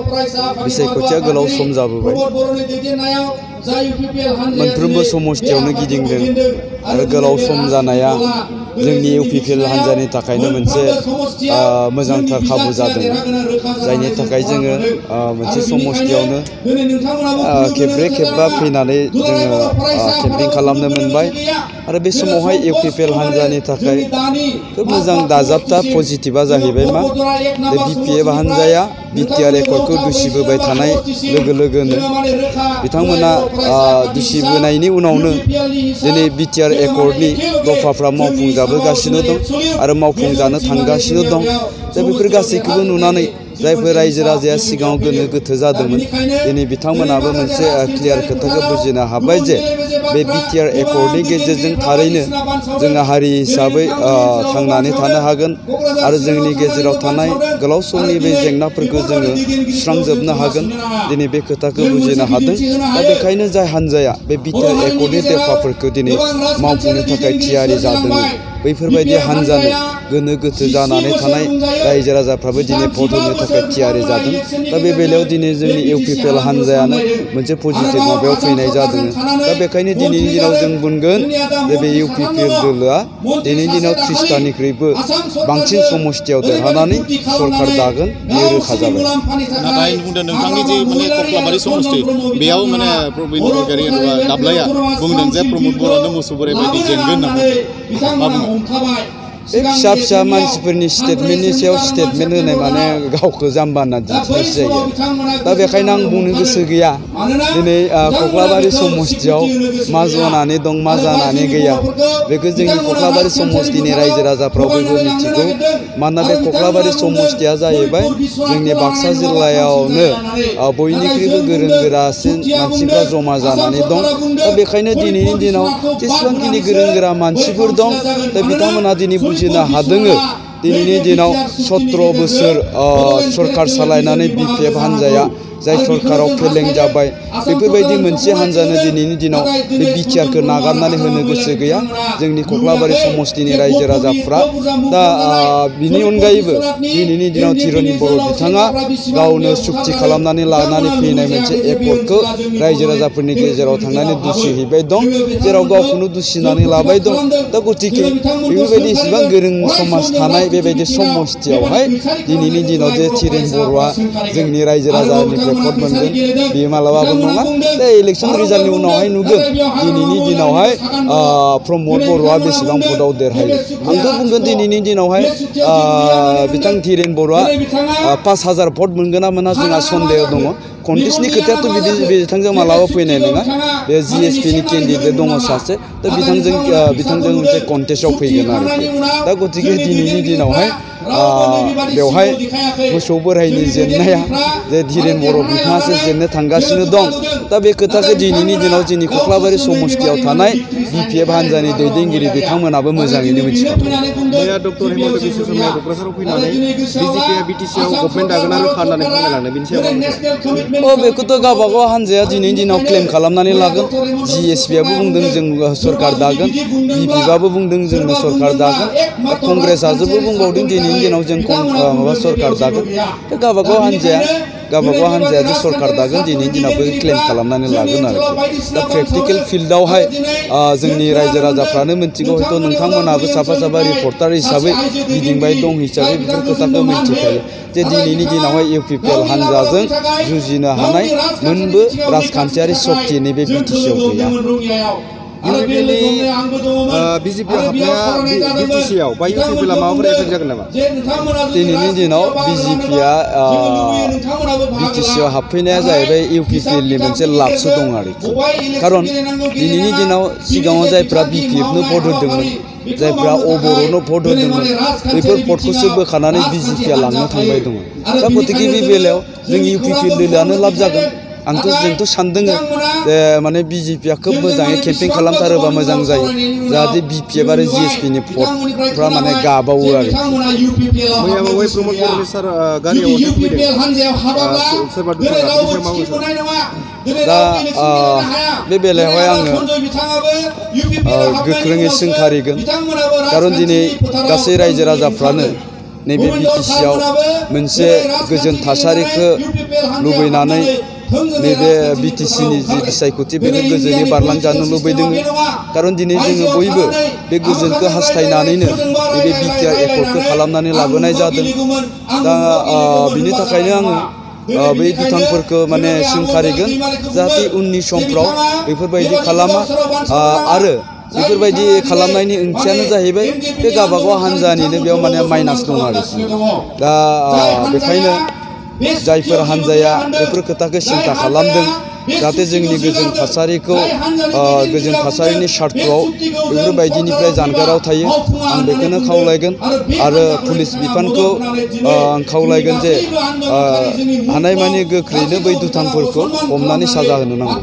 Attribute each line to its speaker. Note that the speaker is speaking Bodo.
Speaker 1: बिसायख'थिया गोलाव सम जाबोबाय मोनफ्रोमबो समस्थियावनो गिदिंदों आरो गोलाव सम जानाया जोंनि इउपिपिएल हान्जानि थाखायनो मोनसे मोजांथार खाबु जादों जायनि थाखाय जोङो मोनसे समस्थियावनो खेबब्रै खेबबा फैनानै जोङो केम्पिं खालामनो मोनबाय आरो बे समावहाय इउपिपिएल हान्जानि थाखाय खोब मोजां दाजाबथा पजिटिभा जाहैबाय मा बे बिपिएफ हान्जाया बिटिआर एकर्डखौ दुसिबोबाय थानाय लोगो लोगोनो बिथांमोना दुसिबोनायनि उनावनो दिनै बिटिआर एकर्डनि दफाफ्रा मावफुंजाबोगासिनो दं आरो मावफुंजानो थांगासिनो दं दा बेफोर गासैखौबो नुनानै जायफोर रायजो राजाया सिगाङाव गोनो गोथो जादोंमोन दिनै बिथांमोनाबो मोनसे क्लियार खोथाखौ बुजिनो हाबाय जे बे बिटिआर एकर्डनि गेजेरजों थारैनो जोङो हारि हिसाबै थांनानै थानो हागोन आरो जोंनि गेजेराव थानाय गोलाव समनि बे जेंनाफोरखौ जोङो सुस्रांजोबनो हागोन दिनै बे खोथाखौ बुजिनो हादों दा बेखायनो जाय हान्जाया बे बिटिआर एकर्डनि देफाफोरखौ दिनै मावफुंनो थाखाय थियारि जादोंमोन बैफोरबायदि हान्जानो गोनो गोथो जानानै थानाय रायजो राजाफ्राबो दिनै भट होनो थाखाय थियारि जादों दा बे बेलायाव दिनै जोंनि इउपिपिएल हान्जायानो मोनसे पजिटिभ माबायाव फैनाय जादों दा बेखायनो दिनैनि दिनाव जों बुंगोन जे बे इउपिपिएल दोलोआ दिनैनि दिनाव 30टानिख्रुइबो बांसिन समस्थियाव देरहानानै सरकार दागोन बेयो रोखा जाबाय
Speaker 2: नाथाय बुंदों नोंथांनि जे माने कक्लाबारि समस्ति बेयाव माने प्रबिन बरगयारी एबा दाब्लाया बुंदों जे प्रमद बर'नो मोसौ बोराइ बायदि जेनगोन होनना
Speaker 1: बे फिसा फिसा मानसिफोरनि स्टेटमेन्टनि सायाव स्टेटमेन्ट होनाय माने गावखौ जाम्बा होनना दिन्थिनायसो जायो दा बेखायनो आं बुंनो गोसो गैया दिनै कक्लाबारि समस्थियाव मा जानानै दं मा जानानै गैया बेखौ जोंनि कक्लाबारि समस्थिनि रायजो राजाफ्राव बयबो मिथिगौ मानोना बे कक्लाबारि समस्थिया जाहैबाय जोंनि बाक्सा जिल्लायावनो बयनिख्रुइबो गोरों गोरासिन मानसिफ्रा जमा जानानै दं दा बेखायनो दिनैनि दिनाव जेसेबांखिनि गोरों गोरा मानसिफोर दं दा बिथांमोनहा दिनै बुजिनो हादों दिनैनि दिनाव 17 बोसोर सरकार सालायनानै बिपिएफ हान्जाया जाय सरकाराव फेलें जाबाय बेफोरबायदि मोनसे हान्जानो दिनैनि दिनाव बे बिटिआरखौ नागारनानै होनो गोसो गैया जोंनि कक्लाबारि समस्थिनि रायजो राजाफ्रा दा बिनि अनगायैबो दिनैनि दिनाव धीरन बर' बिथाङा गावनो सुक्ति खालामनानै लानानै फैनाय मोनसे एकर्डखौ रायजो राजाफोरनि गेजेराव थांनानै दुसिहैबाय दं जेराव गावखौनो दुसिनानै लाबाय दं दा गतिके बेफोरबायदि इसेबां गोरों समाज थानाय बेबायदि समस्थियावहाय दिनैनि दिनाव जे धीरन बर'आ जोंनि रायजो राजानिफ्राय भट मोनगोन बेयो मालाबाबो नङा दा इलेक्सन रिजाल्टनि उनावहाय नुगोन दिनैनि दिनावहाय प्रमद बर'आ बेसेबां भटआव देरहायो आंथ' बुंगोन दिनैनि दिनावहाय बिथां धीरेन बर'आ 5000 भट मोनगोन ना मोना जोंहा सन्देह दङ कन्टेस्टनि खोथायाथ' बिदि बिथांजों मालाबा फैनाय नङा बे जिएसपिनि केन्डिडेट दङ सासे दा बिथांजों मोनसे कन्टेस्टआव फैगोन आरोखि दा गतिके दिनैनि दिनावहाय बेवहाय मोसौ बोराइनि जेननाया जे धीरेन बर' बिथाङासो जेननो थांगासिनो दं दा बे खोथाखौ दिनैनि दिनाव जोंनि कक्लाबारि समस्थियाव थानाय बिपिएफ हान्जानि दैदेनगिरि बिथांमोनाबो मोजाङैनो मिथिखागौ
Speaker 2: मैया डक्टर हेमन्त बिश्व शर्माया क'क्राझाराव फैनानै बिजेपिआ बिटिसिआव गभर्नमेन्ट दागोन आरो खानानै फोरमायलांदों बेनि सायाव
Speaker 1: बेखौथ' गावबागाव हान्जाया दिनैनि दिनाव क्लेम खालामनानै लागोन जिएसपिआबो बुंदों जों सरकार दागोन बिपिएफआबो बुंदों जोंनो सरकार दागोन कंग्रेसआबो बुंबावदों दिनैनि दिनाव जों माबा सरकार दागोन दा गावबागाव हान्जाया जे सरकार दागोन दिनैनि दिनावबो क्लेम खालामनानै लागोन आरोखि दा प्रेक्टिकेल फिल्डआवहाय जोंनि रायजो राजाफ्रानो मिथिगौ हयथ' नोंथांमोनाबो साफा रिपर्टार हिसाबै गिदिंबाय दं हिसाबै बेफोर खोथाखौ मिथिखायो जे दिनैनि दिनावहाय इउपिपिएल हान्जाजों जुजिनो हानाय मोनबो राजखान्थियारि शक्ति नैबे बिटिसिआव गैया
Speaker 2: इउपिपिएलनि बिजेपिआव हाबनाया बिटिसिआव बा इउपिपिएलआ माबाफोर एफेक्ट जागोन नामा
Speaker 1: दिनैनि दिनाव बिजेपिआ बिटिसिआव हाबफैनाया जाहैबाय इउपिपिएलनि मोनसे लाबसो दं आरोखि खारन दिनैनि दिनाव सिगाङाव जायफ्रा बिपिएफनो भट होदोंमोन जायफ्रा अबर'नो भट होदोंमोन बैफोर भटखौसो बोखानानै बिजेपिआ लांनो थांबाय दङ दा गतिके बे बेलायाव जों इउपिपिएल दोलोआनो लाब जागोन जोंथ' सानदों जे माने बिजेपिआ खोब मोजाङै केम्पेइन खालामथारोबा मोजां जायो जाहाथे बिपिएफ आरो जिएसपिनि भटफ्रा माने गाबावो आरो
Speaker 2: मैया बावै प्रमद बर'नि सार गारियाव फैदों सोरबा
Speaker 1: दा बे बेलायावहाय आङो गोख्रोङै सोंखारिगोन खारन दिनै गासै रायजो राजाफ्रानो नैबे बिटिसिआव मोनसे गोजोन थासारिखौ लुबैनानै नैबे बिटिसिनि जि बिसायख'थि बेखौ गोजोनै बारलांजानो लुबैदों खारन दिनै जोङो बयबो बे गोजोनखौ हास्थायनानैनो नैबे बिटिआर एकर्डखौ खालामनानै लाबोनाय जादों दा बिनि थाखायनो आङो बै दुथांफोरखौ माने सोंखारिगोन जाहाथे उननि समफ्राव बेफोरबायदि खालामा आरो बेफोरबायदि खालामनायनि ओंथियानो जाहैबाय बे गावबागाव हान्जानिनो बेयाव माने माइनास दं आरोखि दा बेखायनो जायफोर हान्जाया बेफोर खोथाखौ सिन्था खालामदों जाहाथे जोंनि गोजोन थासारिखौ गोजोन थासारिनि सार्थआव बेफोरबायदिनिफ्राय जानगाराव थायो आं बेखौनो खावलायगोन आरो पुलिस बिफानखौ आं खावलायगोन जे हानायमानि गोख्रैनो बै दुथांफोरखौ हमनानै साजा होनो नांगौ।